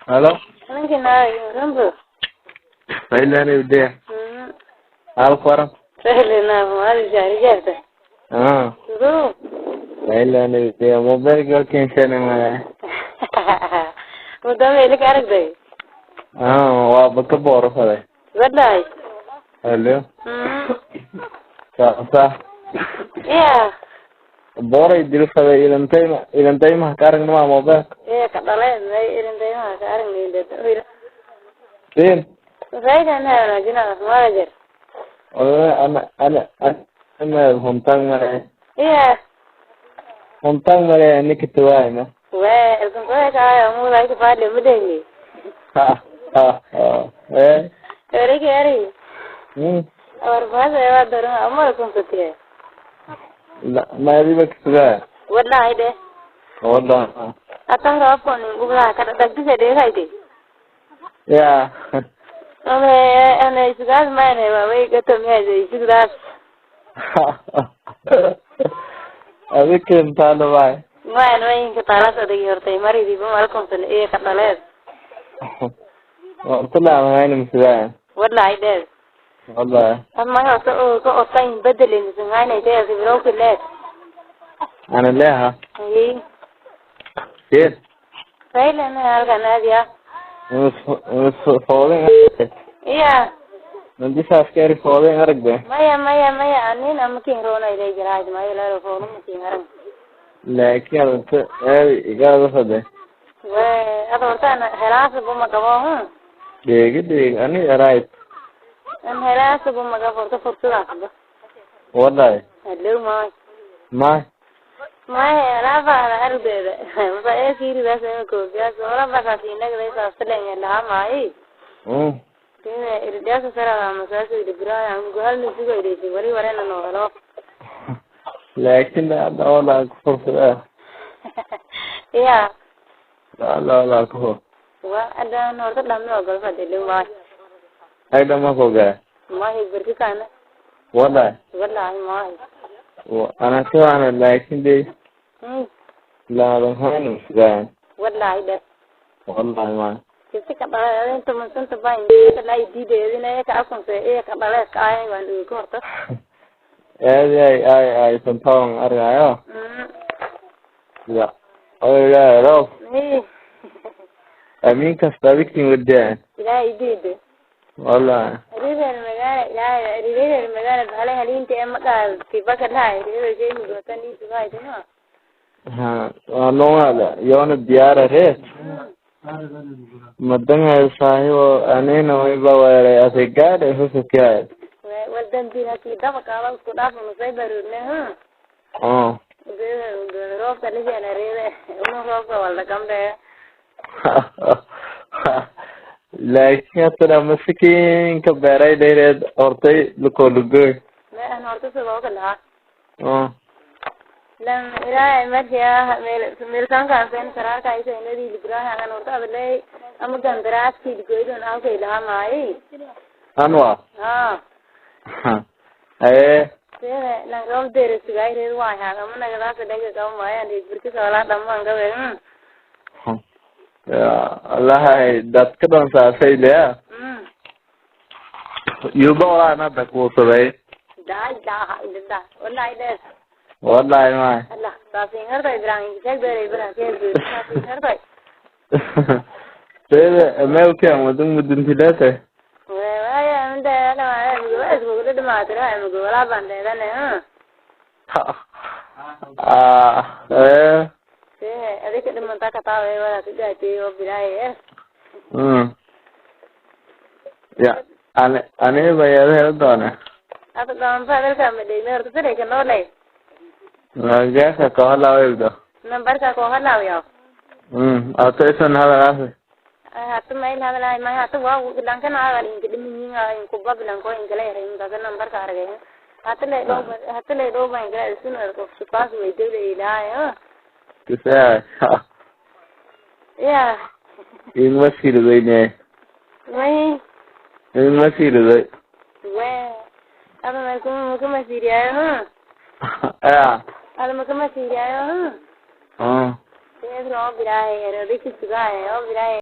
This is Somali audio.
Halo. Ninka Faylani ude. Hal qoran. Faylina maali jaari jaarta. Ah. Sidoo. Faylani ude mobile ka keensan ma. Muddo ilka aragtay. Ah, waa baka booro faday. Wallahi. Halo. Sa. Yeah. Booray dil faday ilantay ma ilantay ma ka aragnaa mobile. Ee ka dhalay may ilantay ma ka aragnay. Sin. Faylina wanaajina maali jaar. Ana ana ana huntang mare. Yeah. Huntang mare nikituwaay ma. Wee, ilkan koy ka mu lai ka faadle mudayni. Ha ha ha. Eh. Ere ke ari. Hmm. Awar baas ay waa daran amar kun sutiye. La ma riba kisugaa. Wallahi de. Wallahi. Atan roobko nin gubla ka dagdise dheegayde. Ya. Ame ane isugaas mayne waa way gatomiyayse isugaas. Adikin taalo waay. Mayn wayinka taalas adagi hortay maridiiba malkonsan ee ka dhaleed. Wartala mahayna misugaa. Wallahi dheed. Wallahi. Ama horta oo ka otayn bedelin singaynayte sibilowki leed. Ana leha. Ay. Sir. Faylana halkan aadiya. Mus foolin. Iya. Nandisa askari foolin aragbe. Maya maya maya anin amakin roona ilay jiraaj maya laro foolin makin arag. Laakiin adanta aadi igaada fade. Wee ada horta ana helaasa buma qabo hun. Dheegi dheegi ani right. An helaasa buma qabo horta fursadaasba. Wallahi. Hello maay. Ma. Maya alaaba ala ardeeda. Masa ee fiiridaas ee koobiyaas wala basaas inagda saasleen laha maay. Mm. Tine irdaas sara masaas ilbiraaya an gohal nusugo ideysi wali warena no helo. Laakiin hadda walaa ku fursada. Ya. La la la ku. Wa adan horta dhammi ogol fadhi maay. Ay dhama kogaa. Maay berki kana. Wallahi. Wallahi maay. Ana siwaana laakiin de Hmm. laadan hayna misugaa. Wallahi de. Wallahi ma. Kisi ka dhalay inta mansanta baa la diideedina ka akunse ee ka dhalay ka ay waan ugu horta. Aadi ay ay ay santaan argaayo. Mm. Ya. Oy la rof. Eh. Amiin kasta adikin wadaan. Ilaahay diide. Wallahi. Reer magaala ilaahay reer magaala bale halinta ee maqal tibaka lahay reer shay mugotan isugaay dama. Ha, waa noqada yoona diyaara reer. Madan saahibo anina wayba weeray asigaadhe husukiyaay. Wal dambina ki daba qaada isku dhaaf nusay baruudne ha. Oh. Roobka la jeena reer unu roobka wal kambe. Laakiin haddana masakiinka beeray dheereed hortay lukoolugoy. Ma an horta sidoo kale ha. Oh. Lam ilaahay markiya meel meel kan kan sen saraarka ay inadii libraha an horta adlay ama gandaraaskii goydon awkay laha maay. Anwa. Ha. Haye. Sene lan roob deere sugay reer waa haa ama nagadaas dhaga qabo maay an burki soola dhamaan gabe. Ya allahay dadka dhan saasay leya. Mm. Yuba walaa hadda kuusaday. Daa daa daa wallahi dheer. Wallahi maay. Allah saasin hartay Ibrahim sheeg beere Ibrahim sheeg saasin hartay. Sede meelkan wadan muduntilete. Waya anda ala ma isku dhamaatira ma wala bandeedane ha. Ah, eh. See adika dhimanta ka taaway wala sidaati oo bilaahi eh. Mm. Ya, ane ane bayada hel doona. Ata daan fadalka ma dhigna horta sidee ka noolay. Magaca ka hadlaaydo. Nambarka ko hadlaayo. Mm, ata isan hadalaas. Hata mail hadalaay ma hata waa bilankan aagal inka dhiminyiin in kubba bilanko inkala yaray inka nambarka argay. Hata le dhow hata le dhow baan inkala isun qof sukaas weydiiyo ilaahay ha. Kisaya. Ya. In masiiday ne. May In masiiday. we ada ma kuma kuma siiriyayo ha. Ya. Ada ma kuma siiriyayo ha. Ah. Seed roob ilaahay erodi kisugaay roob ilaahay.